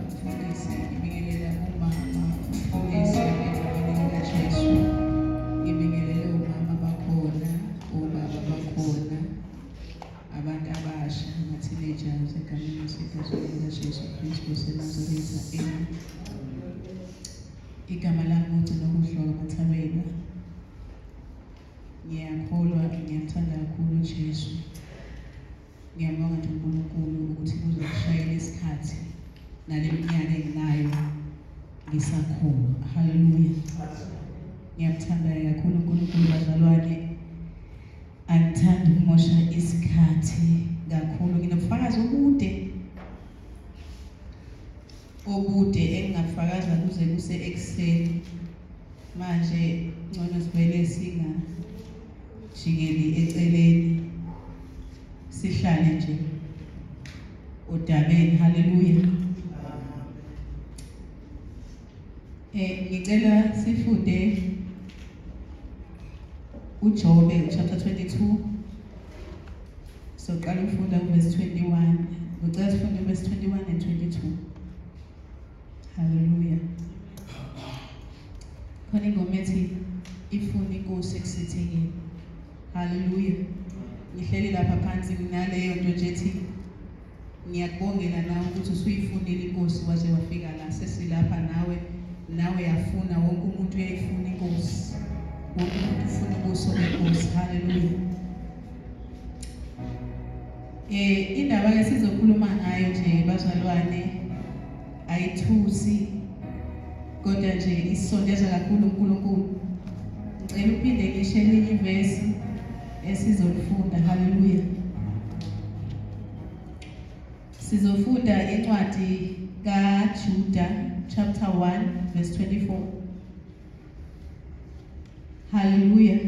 umfundisi, ngibingelela umama umfundisi egameni likaJesu. Ngibingelele omama bakhona, obaba bakhona, abantu abasha, ama-teenagers egameni laseGazini likaJesu Kristu waseNazaretha. Amen. Igama lami uGcinokuhle wakaMathabela. Ngiyakholwa, ngiyamthanda kakhulu uJesu. Ngiyambonga nje uNkulunkulu ukuthi kuze kushayele isikhathi nale minyaka enginayo ngisakholwa. Haleluya. Ngiyamthanda kakhulu uNkulunkulu bazalwane. Angithandi ukumosha isikhathi kakhulu. Nginobufakazi obude obude engingabufakaza kuze kuse ekuseni. Manje ngcono sivele singajikeli eceleni sihlale nje odabeni. Haleluya. Ngicela sifunde uJobe chapter 22. Soqala ukufunda uverse 21. Ngicela sifunde uverse 21 and 22. Haleluya. Khona ingoma ethi ifuna inkosi ekusithekeni. Haleluya. Ngihleli lapha phansi nginaleyo nto nje ethi ngiyakubongela nawe ukuthi usuyifunile inkosi waze wafika la sesilapha nawe nawe yafuna wonke umuntu uyayifuna inkosi. Wonke umuntu ufuna ubuso benkosi. Haleluya. Indaba ke sizokhuluma ngayo nje bazalwane ayithusi kodwa nje isondeza kakhulu uNkulunkulu. Ngicela uphinde ngisho elinye ivesi esizolifunda. Haleluya. Sizofunda incwadi kaJuda chapter 1 verse 24. Haleluya.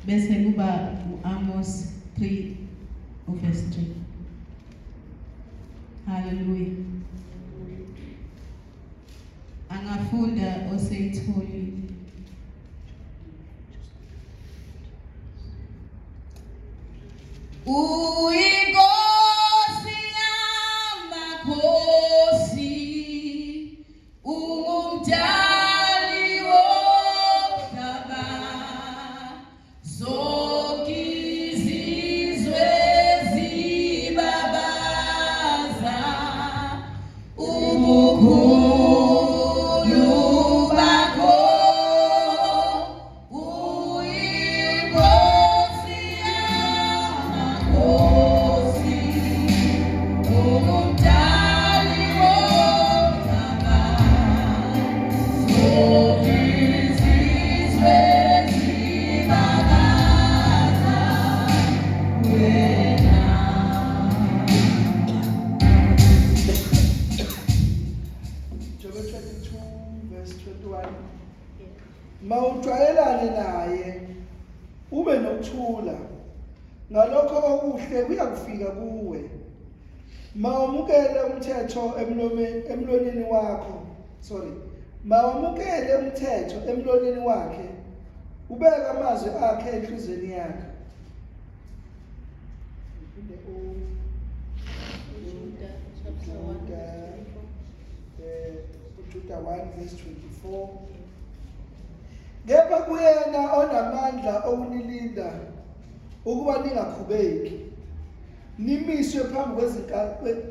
Bese kuba uAmos 3 uverse 3. Haleluya. Angafunda oseyitholile. Uyinkosi yamakhosi, ungumdali womhlaba, zonke izizwe zibabaza ubukhulu bakho. Uyinkosi yamakhosi, ungumdali womhlaba, zonke izizwe zibabaza wena. Jobe 22 verse 21. Mawujwayelane naye ube nokuthula, ngalokho okuhle kuyakufika kuwe. Mawamukele umthetho emlomeni emlonyeni wakho, sorry. Mawamukele umthetho emlonyeni wakhe, ubeke amazwi akhe enhlizweni yakho. Ngiphinde u Juda chapter 1 Juda uJuda 1 verse 24. Kepha kuyena onamandla okunilinda ukuba ningakhubeki, nimiswe phambi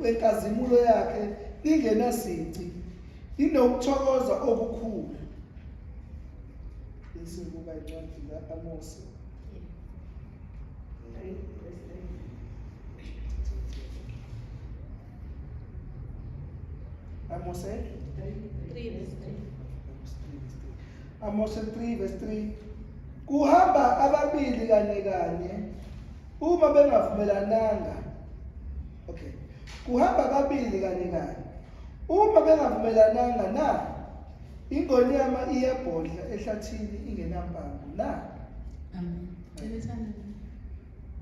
kwenkazimulo yakhe ningenasici, ninokuthokoza okukhulu. Bese kuba incwadi ka-Amose. Amose 3 verse 3. Amose 3 verse 3 Kuhamba ababili kanye kanye uma bengavumelananga. Okay. Kuhamba ababili kanye kanye uma bengavumelananga na ingonyama iyabhodla ehlathini ingenampango na. Amen. Celethana.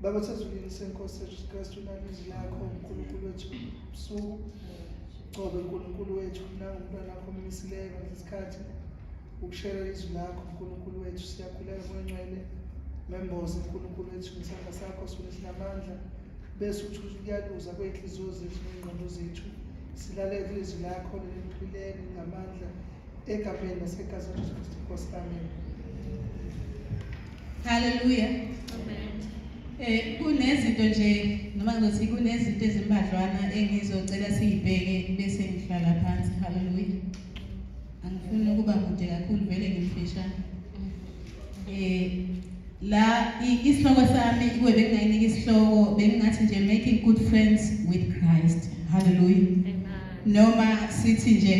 Baba sezulwini senkosi Jesu Kristu nalizwi lakho uNkulunkulu wethu usuku cobe uNkulunkulu wethu nangumntwana wakho omisileyo ngalesi sikhathi ukushela izwi lakho uNkulunkulu wethu siyakhuleka moya ngcwele. Memboze uNkulunkulu wethu ngesandla sakho sona esinamandla bese uthi ukuyaluza kwey'nhliziyo zethu ney'ngqondo zethu silalele izwi lakho leliphilileyo linamandla egameni nasegazini Jesu Kristu Nkosi amen. Hallelujah. Amen. Kunezinto nje noma ngizothi kunezinto ezimbadlwana engizocela siyibheke bese ngihlala phansi. Hallelujah. Angifuni ukuba mude kakhulu vele ngimfishane. La isihloko sami kube bengingayinika isihloko bengingathi nje making good friends with Christ. Hallelujah. Amen. Noma sithi nje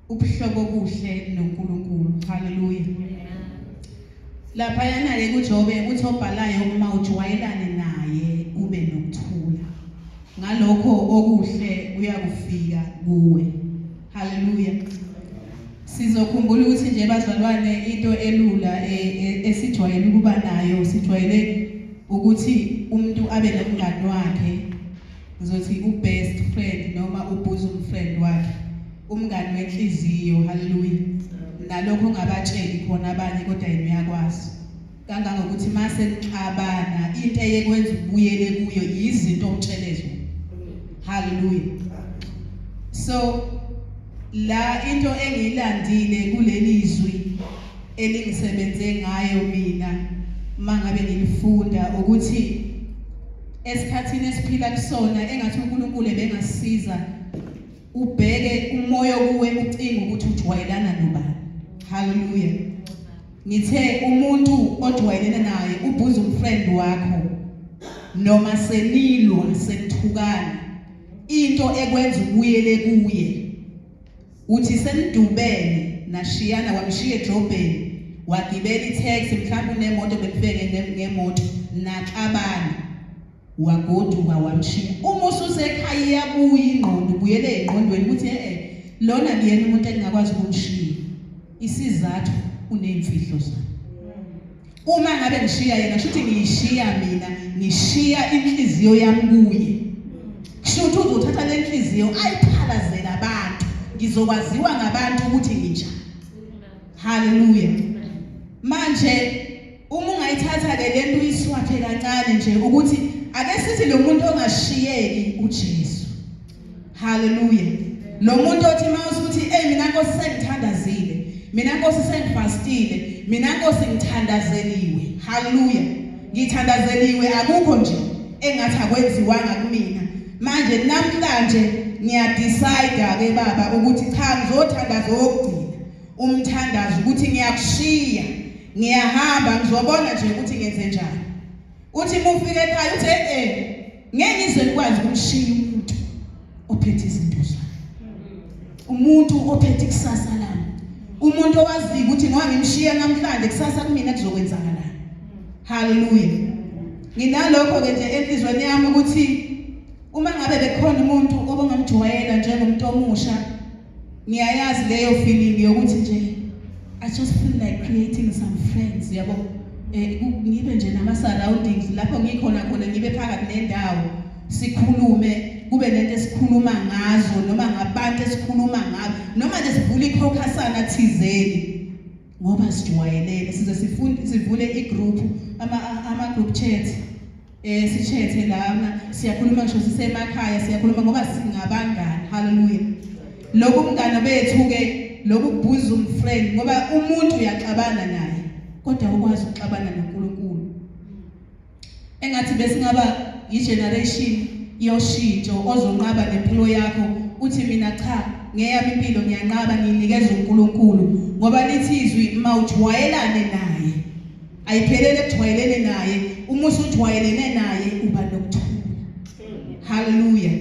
ubuhlobo obuhle noNkulunkulu. Hallelujah. Amen. Lapha yana ke kuJobe uthi obhalayo uma ujwayelane naye ube nokuthula. Ngalokho okuhle uyakufika kuwe. Hallelujah. Sizokhumbula ukuthi nje bazalwane into elula esijwayele ukuba nayo sijwayele ukuthi umuntu abe nomngani wakhe ngizothi ubest friend noma ubosom friend wakhe umngani wenhliziyo. Hallelujah. Nalokho ongabatsheli khona abanye kodwa yena uyakwazi kangangokuthi mase nixabana into eyekwenza ubuyele kuyo izinto omtshele zona. Hallelujah. So la into engiyilandile kuleli zwi elingisebenze ngayo mina mangabe ngilifunda ukuthi esikhathini esiphila kusona engathi uNkulunkulu ebengasiza ubheke umoya kuwe ucinga ukuthi ujwayelana nobani. Hallelujah. Ngithe umuntu ojwayelene naye ubosom friend wakho noma senilwa senithukana into ekwenza ubuyele kuye uthi senidubene nashiyana wamshiya edrobheni wagibela itaxi mhlawumbe unemoto benifeke ngemoto naxabana wagoduka wamshiya. Uma ususekhaya iyabuya ingqondo ubuyele engqondweni ukuthi lona kuyena umuntu engingakwazi ukumshiya. Isizathu unezimfihlo zami. Uma ngabe ngishiya yena kusho ukuthi ngiyishiya mina, ngishiya inhliziyo yami kuye. Kusho ukuthi uzothatha le nhliziyo ayiphalazele abantu, ngizokwaziwa ngabantu ukuthi nginjani. Hallelujah. Manje uma ungayithatha ke lento uyiswaphe kancane nje ukuthi ake sithi lo muntu ongashiyeki uJesu. Hallelujah. Lo muntu othi mawusuthi hey mina Nkosi sengithandazile, mina Nkosi sengifastile, mina Nkosi ngithandazeliwe. Hallelujah. Ngithandazeliwe akukho nje engathi akwenziwanga kumina. Manje namhlanje ngiyadecide ke baba ukuthi cha ngizothandaza okugcina umthandazo ukuthi ngiyakushiya ngiyahamba ngizobona nje ukuthi ngenze njani. Uthi uma ufika ekhaya uthi ngeke ngize ngikwazi ukumshiya umuntu ophethe izinto zami, umuntu ophethe ikusasa lami, umuntu owaziyo ukuthi ngoba ngimshiya namhlanje kusasa kumina kuzokwenzakalani. Hallelujah. Nginalokho ke nje enhlizweni yami ukuthi uma ngabe bekhona umuntu obongamjwayela njengomuntu omusha, ngiyayazi leyo feeling yokuthi nje I just feel like creating some friends, yabo. Ngibe nje nama surroundings lapho ngikhona khona ngibe phakathi nendawo sikhulume kube nento esikhuluma ngazo noma ngabantu esikhuluma ngabo noma nje sivule ikhokhasana thizeni ngoba sijwayelene size sifunde sivule igroup ama group chat sichathe lana siyakhuluma ngisho sisemakhaya siyakhuluma ngoba singabangani. Hallelujah. Lokhu umngane bethu ke lokhu bosom friend ngoba umuntu uyaxabana naye kodwa ukwazi ukuxabana noNkulunkulu. Engathi besingaba igeneration yoshintsho ozonqaba nempilo yakho uthi mina cha ngeyami impilo ngiyanqaba ngiyinikeza uNkulunkulu ngoba lithi izwi mawujwayelane naye ayiphelele ekujwayelene naye uma usujwayelene naye uba nokuthula. Hallelujah.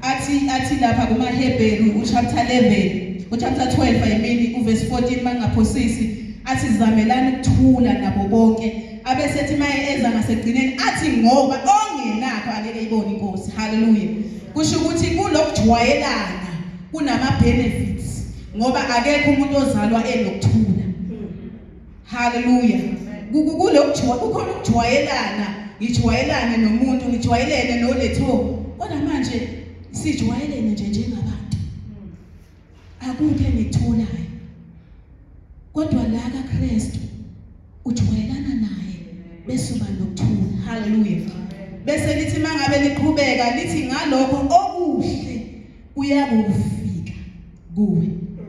Athi lapha kumaHebheru uchapter 11 uchapter 12 I mean uverse 14 mangaphosisi athi zamelani ukuthula nabo bonke abesethi maye eza ngasegcineni athi ngoba ongenakho angeke ibone inkosi. Hallelujah. Kusho ukuthi kulokujwayelana kunama benefits ngoba akekho umuntu ozalwa enokuthula. Hallelujah. Kukhona ukujwayelana, ngijwayelane nomuntu, ngijwayelene noletho. Kodwa manje sijwayelene nje njengabantu. Akukho engikutholayo. Kodwa la kaKristu ujwayelana naye. Bese uba nokuthula. Haleluya. Bese lithi mangabe liqhubeka lithi ngalokho okuhle kuyakufika kuwe.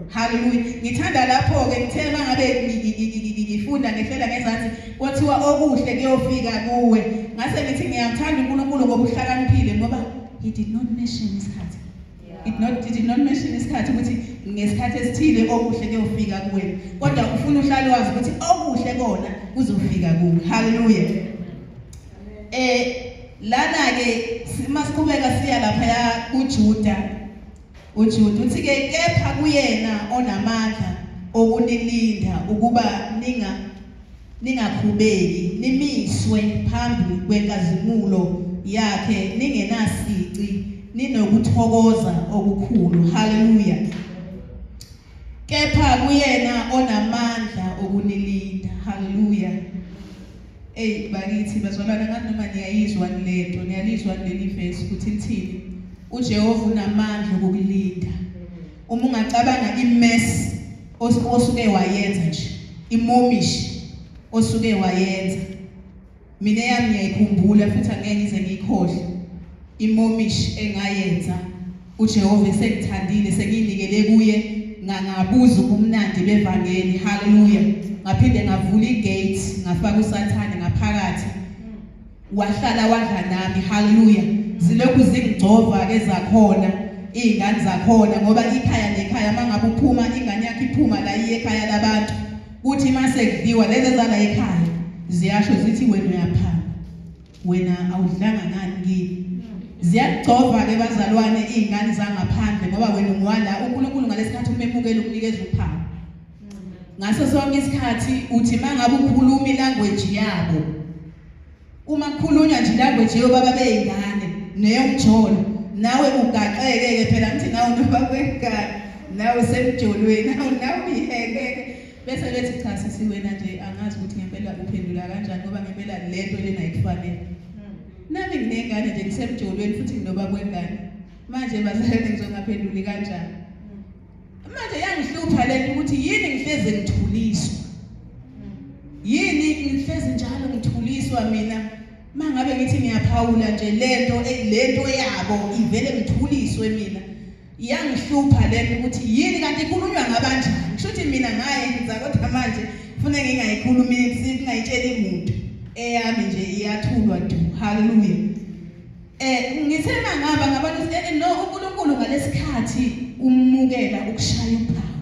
Haleluya. Ngithanda lapho ke ngithe mangabe ngifunda ngehlela ngezansi kwathiwa okuhle kuyofika kuwe. Ngase ngithi ngiyamthanda uNkulunkulu ngoba uhlakaniphile ngoba he did not mention isikhathi. It not it did not mention isikhathi ukuthi ngesikhathi esithile okuhle kuyofika kuwena. Kodwa ufuna uhlale wazi ukuthi okuhle kona kuzofika kuwe. Haleluya. Lana ke masiqhubeka siya lapha ya kuJuda. uJuda uthi ke kepha kuyena onamandla okunilinda ukuba ningakhubeki nimiswe phambi kwenkazimulo yakhe ningenasici ninokuthokoza okukhulu. Haleluya. Kepha kuyena onamandla okunilinda. Haleluya. Ey bakithi bazalwane, ngathi noma niyayizwa lento, niyalizwa leli verse ukuthi lithini. uJehova unamandla okukulinda. Uma ungacabanga imess osuke wayenza nje, imomish osuke wayenza. Mina yami ngiyayikhumbula futhi angeke ngize ngiyikhohle. Imomish engayenza uJehova esengithandile, sengiyinikele kuye, ngabuza ubumnandi bevangeli. Haleluya. Ngaphinde ngavula igate, ngafaka uSathane ngaphakathi, wahlala wadla nami. Haleluya. Zilokhu zingigcova ke zakhona izingane zakhona, ngoba ikhaya nekhaya mangabe uphuma ingane yakhe iphuma la iye ekhaya labantu, kuthi mase kudliwa lezi ezala ekhaya ziyasho zithi wena uyaphanga, wena awudlanga ngani kimi. Ziyakugcova ke bazalwane izingane zangaphandle, ngoba wena ungwala uNkulunkulu ngalesikhathi umemukela ukunikeza uphawu. Ngaso sonke isikhathi uthi mangabe ukhuluma ilanguage yabo, uma kukhulunywa nje ilanguage yobaba beyingane neyomjolo, nawe ugaxeke ke phela, ngithi nawe nobaba wengane nawe semjolweni, nawe uyihekeke. Bese bethi cha sisi wena nje angazi ukuthi ngempela uphendula kanjani, ngoba ngempela lento lena ayikufanele. Nami nginengane nje ngisemjolweni futhi nginobaba wengane, manje bazalwane ngizongaphenduli kanjani? Manje yangihlupha lento ukuthi yini ngihleze ngithuliswa, yini ngihlezi njalo ngithuliswa mina. Mangabe ngithi ngiyaphawula nje lento yabo ivele ngithuliswe mina. Iyangihlupha lento ukuthi yini kanti ikhulunywa ngabanjani. Kusho ukuthi mina ngayenza, kodwa manje ufune ngingayikhulumi, ngingayitsheli muntu, eyami nje iyathulwa du. Haleluya. Ngithe mangaba ngabantu no uNkulunkulu ngalesikhathi umukela ukushaya uphawu.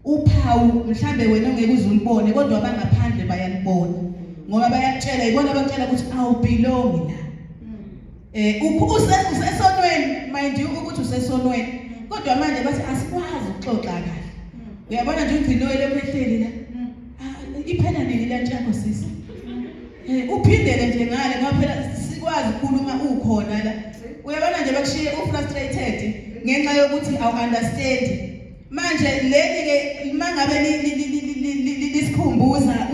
Uphawu mhlambe wena ongeke uze ulibone, kodwa abangaphandle bayalibona, ngoba bayakutshela, ibona abakutshela ukuthi awubelongi la. Usesonweni, mind you ukuthi usesonweni, kodwa manje bathi asikwazi ukuxoxa kahle. Uyabona nje ugcino elokhu ehleli la, iphela nini le ntshango sisi? Uphindele nje ngale, ngoba phela sikwazi ukukhuluma ukhona la. Uyabona nje bakushiye ufrustrated ngenxa yokuthi awu understand. Manje leli ke mangabe lisikhumbuza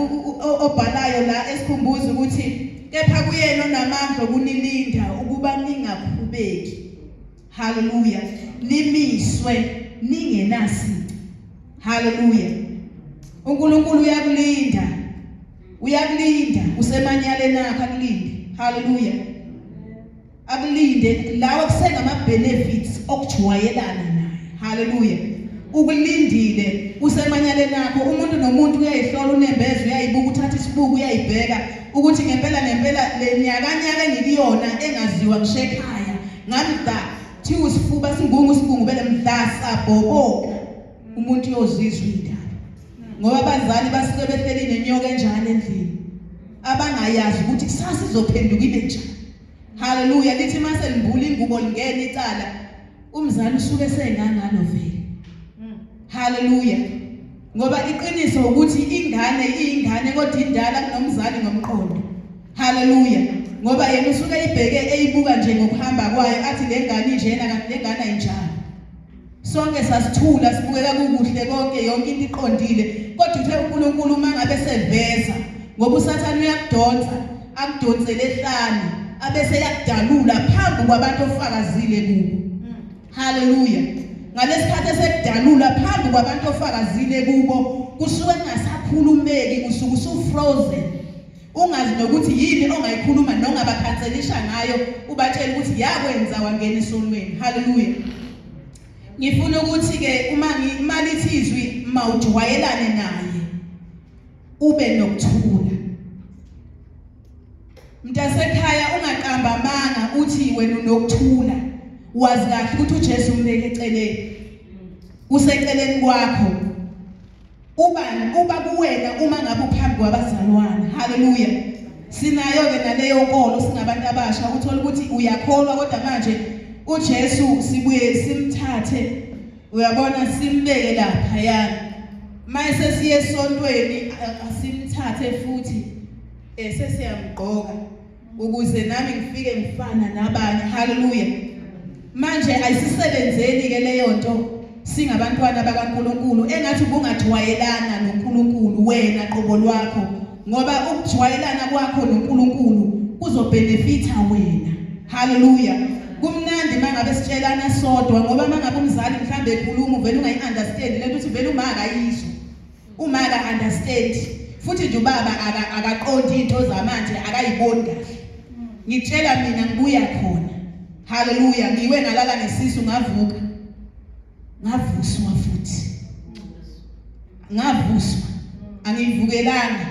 obhalayo la esikhumbuza ukuthi kepha kuyena onamandla okunilinda ukuba ningakhubeki. Haleluya. Nimiswe ningenasici. Haleluya. uNkulunkulu uyakulinda. Uyakulinda usemanyaleni akho akulinde. Haleluya. Akulinde lawa kusengama benefits okujwayelana naye. Haleluya. Ukulindile usemanyaleni akho. Umuntu nomuntu uyayihlola unembeza, uyayibuka, uthatha isibuko uyayibheka ukuthi ngempela ngempela le nyakanyaka engikuyona engaziwa ngisho ekhaya ngamda thiwa usifuba singungu sigungu bele mdlasa bhoboka, umuntu uyozizwa indaba, ngoba abazali basuke behleli nenyoka enjalo endlini abangayazi ukuthi kusasa izophenduka ibe njani. Haleluya. Lithi mase limbula ingubo lingena icala, umzali usuke sengangalo vele. Haleluya. Ngoba iqiniso ukuthi ingane iyingane, kodwa indala kunomzali ngomqondo. Haleluya. Ngoba yena usuke ibheke eyibuka nje ngokuhamba kwayo, athi le ngane injena, kanti le ngane ayinjalo. Sonke sasithula sibukeka kukuhle konke, yonke into iqondile, kodwa uthe uNkulunkulu uma ngabe seveza, ngoba uSathane uyakudonsa akudonsele ehlane, abese yakudalula phambi kwabantu ofakazile kubo. Haleluya. Ngalesikhathi esekudalula phambi kwabantu ofakazile kubo, kusuke kungasakhulumeki, usuke usufrozen. Ungazi nokuthi yini ongayikhuluma nongabakhanselisha ngayo ubatshele ukuthi yakwenza wangena esonweni. Haleluya. Ngifuna ukuthi ke uma malithi izwi mawujwayelane naye ube nokuthula. Mntasekhaya ungaqamba amanga uthi wena unokuthula. Wazi kahle ukuthi uJesu umbeke eceleni. Useceleni kwakho. Uba uba kuwena uma ngabe uphambi kwabazalwane. Haleluya. Sinayo ke naleyo nkolo singabantu abasha uthola ukuthi uyakholwa kodwa manje uJesu sibuye simthathe uyabona simbeke lapha yana. Mayese siye esontweni asimthathe futhi esesiyamgqoka ukuze nami ngifike ngifana nabanye. Haleluya. Manje ayisisebenzeli ke leyo nto singabantwana bakaNkuluNkulu engathi ubungajwayelana noNkulunkulu wena qobo lwakho ngoba ukujwayelana kwakho noNkulunkulu kuzobenefitha wena. Haleluya. Kumnandi mangabe sitshelana sodwa ngoba mangabe umzali mhlambe ekhuluma uvela ungayi-understand lento uthi vele uma akayizwa. Uma aka understand futhi nje ubaba akaqondi into zamanje akayiboni kahle. Ngitshela mina ngibuya khona. Haleluya ngiwe ngalala ngesisu ngavuka. Ngavuswa futhi. Ngavuswa. Angivukelanga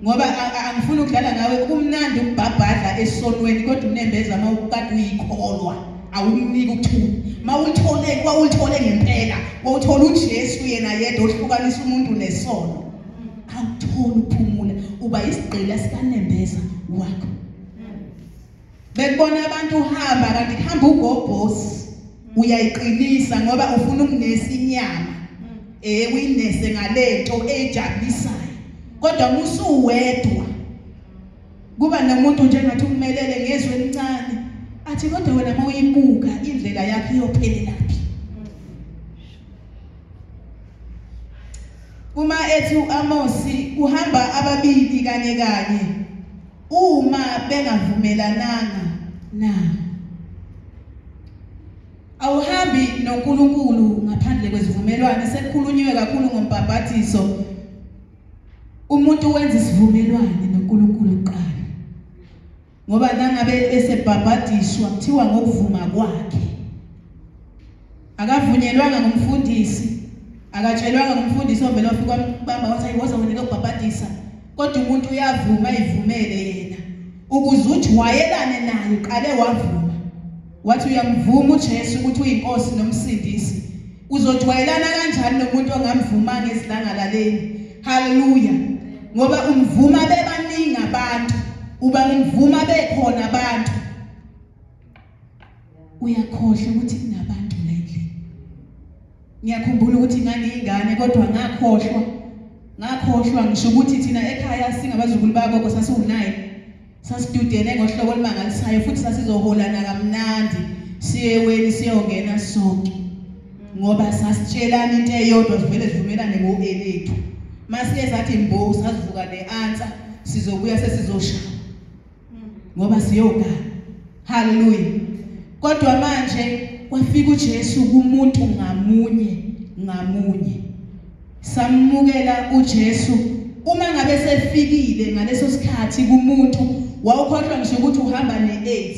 ngoba angifuni ukudlala ngawe kumnandi ukubhabhadla esonweni kodwa unembeza uma ukade uyikholwa awumniki ukuthula mawulithole wawulithole ngempela wawuthola uJesu yena yedwa ohlukanisa umuntu nesono awutholi ukuphumula uba isigqila sikanembeza wakho bekubona abantu uhamba kanti kuhamba ugobhosi uyayiqinisa ngoba ufuna ukunesa inyama eh uyinese ngalento ejabulisayo kodwa musuwedwa kuba nomuntu nje ngathi ukumelele ngezwe elincane athi kodwa wena mawuyibuka indlela yakho iyophelelaphi uma ethi uAmosi kuhamba ababili kanye kanye uma bengavumelananga na awuhambi noNkulunkulu ngaphandle kwezivumelwano sekukhulunyiwe kakhulu ngombhabhathiso umuntu wenza isivumelwano noNkulunkulu kuqala ngoba nangabe esebhabhadiswa kuthiwa ngokuvuma kwakhe akavunyelwanga ngumfundisi akatshelwanga ngumfundisi ovele wafika wambamba wathi ayiwoza wena lokubhabhadisa kodwa umuntu uyavuma ayivumele yena ukuze ujwayelane naye uqale wavuma wathi uyamvuma uJesu ukuthi uyinkosi nomsindisi uzojwayelana kanjani nomuntu ongamvumanga esidlangalaleni haleluya ngoba umvuma bebaningi abantu uba ngimvuma bekhona abantu uyakhohlwa ukuthi kunabantu la endlini ngiyakhumbula ukuthi ngangiyingane kodwa ngakhohlwa ngakhohlwa ngisho ukuthi thina ekhaya singabazukulu bagogo sasiwu-9 sasidudene ngohlobo olumangalisayo futhi sasizoholana kamnandi siye eweni siyongena sonke ngoba sasitshelana into eyodwa sivele sivumelane ngo-elethu masike sathi mbo sasivuka ne-ansa sizobuya sesizoshawa ngoba siyogana haleluya kodwa manje kwafika uJesu kumuntu ngamunye ngamunye samukela uJesu uma ngabe sefikile ngaleso sikhathi kumuntu wawukhohlwa ngisho ukuthi uhamba ne8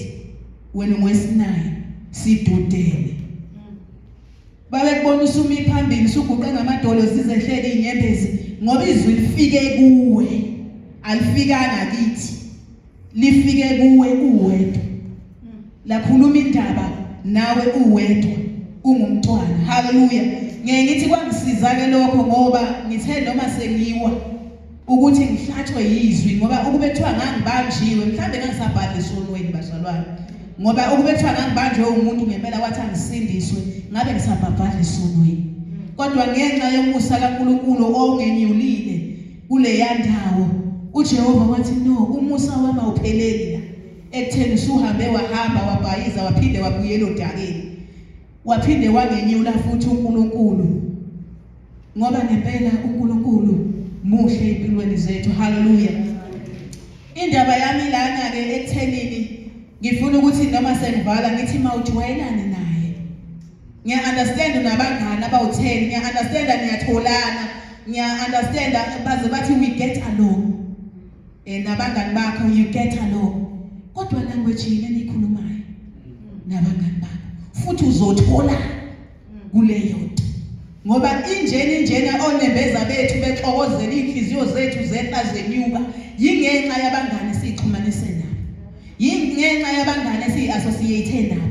wena ungwesi9 sidudene babekubona usumi phambili usuguqe ngamadolo zizehlele izinyembezi ngoba izwi lifike kuwe alifikanga kithi lifike kuwe uwedwa lakhuluma indaba nawe uwedwa ungumntwana haleluya ngeke ngithi kwangisiza ke lokho ngoba ngithe noma sengiwa ukuthi ngihlatshwe yizwi ngoba ukube kuthiwa ngangibanjiwe mhlambe ngangisabhadla esonweni bazalwane ngoba ukube kuthiwa ngangibanjwe umuntu ngempela wathi angisindiswe ngabe ngisabhabhadla esonweni kodwa ngenxa yomusa kaNkuluNkulu owungenyulile kuleya ndawo uJehova wathi no umusa wami awupheleli la ekutheni usuhambe wahamba wabhayiza waphinde wabuyela odakeni waphinde wangenyula futhi uNkulunkulu ngoba ngempela uNkulunkulu muhle empilweni zethu haleluya indaba yami lana ke ekuthenini ngifuna ukuthi noma sengivala ngithi mawujwayelane naye ngiya understand unabangani abawu10 ngiya understand niyatholana ngiya understand baze bathi we get along. Nabangani bakho you get along. Kodwa language yini enikhulumayo nabangani bakho? Futhi uzothola kuleyo nto. Ngoba injena injena onembeza bethu bexokozela inhliziyo zethu zehla zenyuka yingenxa yabangani sixhumanise nabo. Yingenxa yabangani esiyi-associate nabo.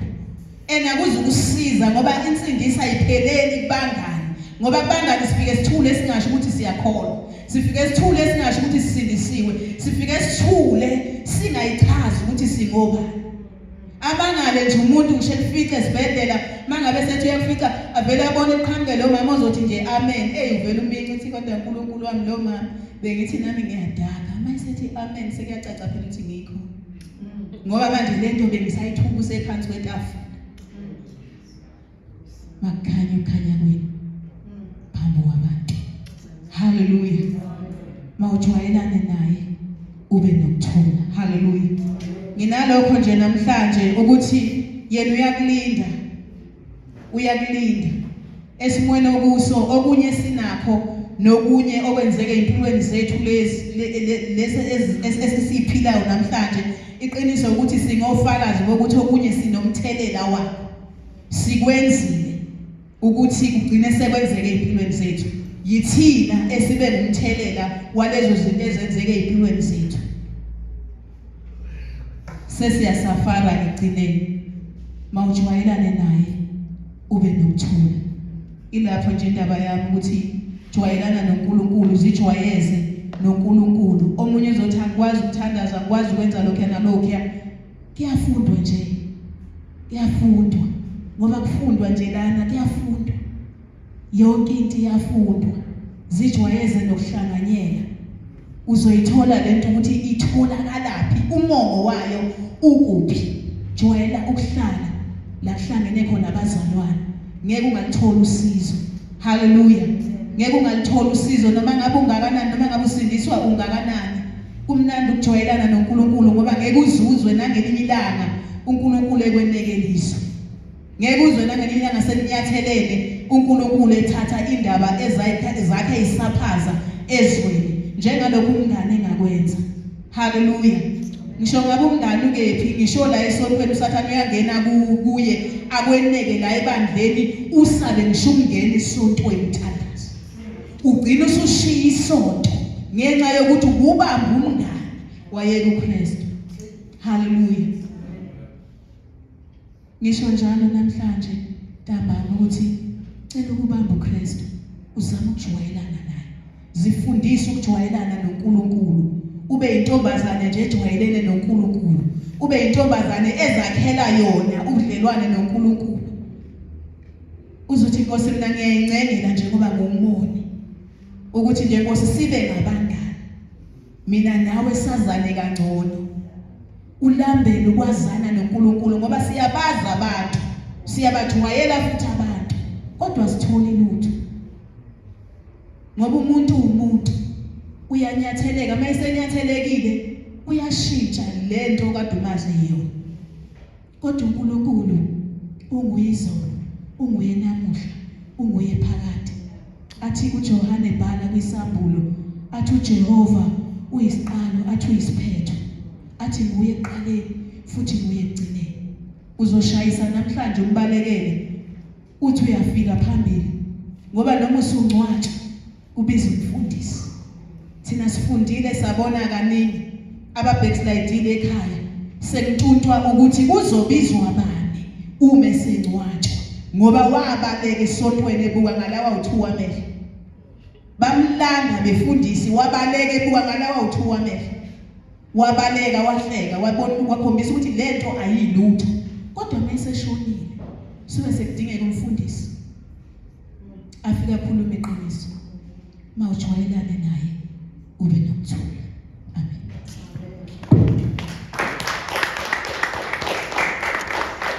And akuzukusiza ngoba insindiso ayipheleli kubangani. Ngoba kubangani sifike sithule singasho ukuthi siyakholwa. Sifike sithule singasho ukuthi sisindisiwe. Sifike sithule singayichazi ukuthi singobani. Amangale nje umuntu ngisho elifice esibhedlela mangabe sethi uyakufica avele abone eqhamuke lo mama ozothi nje amen. Hey uvela uminci uthi kodwa uNkulunkulu wami lo mama bengithi nami ngiyadaka. Uma sethi amen sekuyacaca phela ukuthi ngikho. Ngoba manje lento bengisayithuka usephansi kwetafula. Makukhanye ukukhanya kwenu phambi kwabantu. Haleluya. Mawujwayelane naye ube nokuthula. Haleluya. Nginalokho nje namhlanje ukuthi yena uyakulinda. Uyakulinda. Esimweni okuso okunye sinakho nokunye okwenzeke empilweni zethu lezi lesi esisiphilayo namhlanje iqiniso ukuthi singofakazi bokuthi okunye sinomthelela wakho sikwenzile ukuthi kugcine sekwenzeke empilweni zethu yithina esibe ngumthelela walezo zinto ezenzeke empilweni zethu sesiyasafara ekugcineni mawujwayelane naye ube nokuthula ilapho nje indaba yami ukuthi jwayelana noNkulunkulu zijwayeze noNkulunkulu omunye uzothi angikwazi ukuthandaza angikwazi ukwenza lokho nalokho kuyafundwa nje kuyafundwa ngoba kufundwa nje lana kuyafundwa yonke into iyafundwa zijwayeze nokuhlanganyela uzoyithola lento ukuthi itholakalaphi umongo wayo ukuphi jwayela ukuhlala la kuhlangene khona abazalwane ngeke ungalithola usizo haleluya ngeke ungalithola usizo noma ngabe ungakanani noma ngabe usindiswa ungakanani kumnandi ukujwayelana noNkulunkulu ngoba ngeke uzuzwe nangelinye ilanga uNkulunkulu ekwenekelisa Ngeke uzwe nangelinye ilanga seninyathelene uNkulunkulu ethatha indaba ezakhe isaphaza ezweni njengalokhu umngane engakwenza. Haleluya. Ngisho ngabe umngane ukephi ngisho la esontweni uSathane uyangena kuye akweneke la ebandleni usabe ngisho ukungena esontweni uthandaza. Ugcina usushiya isonto ngenxa yokuthi ubamba umngane wayeka uKristu. Haleluya. Ngisho njalo namhlanje ntambama ukuthi cela ukubamba uKristu uzame ukujwayelana naye. Zifundise ukujwayelana noNkulunkulu. Ube intombazane nje ejwayelene noNkulunkulu. Ube intombazane ezakhela yona ubudlelwane noNkulunkulu. Uzothi Nkosi mina ngiyayincengela nje ngoba ngumoni. Ukuthi nje Nkosi sibe ngabangani. Mina nawe sazane kangcono. Ulambele ukwazana noNkulunkulu ngoba siyabazi abantu, siyabajwayela futhi abantu, kodwa sitholi lutho. Ngoba umuntu umuntu uyanyatheleka, uma esenyathelekile uyashintsha lento kade umazi yona. Kodwa uNkulunkulu unguye izolo, unguye namuhla, unguye phakade. Athi uJohane bhala kwisambulo, athi uJehova uyisiqalo, athi uyisiphetho. Athi nguye ekuqaleni futhi nguye ekugcineni. Uzoshayisa namhlanje umbalekele uthi uyafika phambili ngoba noma usungcwatshwa kubiza umfundisi. Thina sifundile sabona kaningi ababackslidile ekhaya sekuntuntwa ukuthi kuzobizwa bani uma esengcwatshwa ngoba wabaleka esontweni ebuka ngalawa u2 amehlo bamlanda befundisi wabaleka ebuka ngalawa u2 amehlo wabaleka wahleka wabona wakhombisa ukuthi lento ayilutho kodwa mase eshonile suke sekudingeka umfundisi afike akhulume iqiniso mawujwayelane naye ube nokuthula.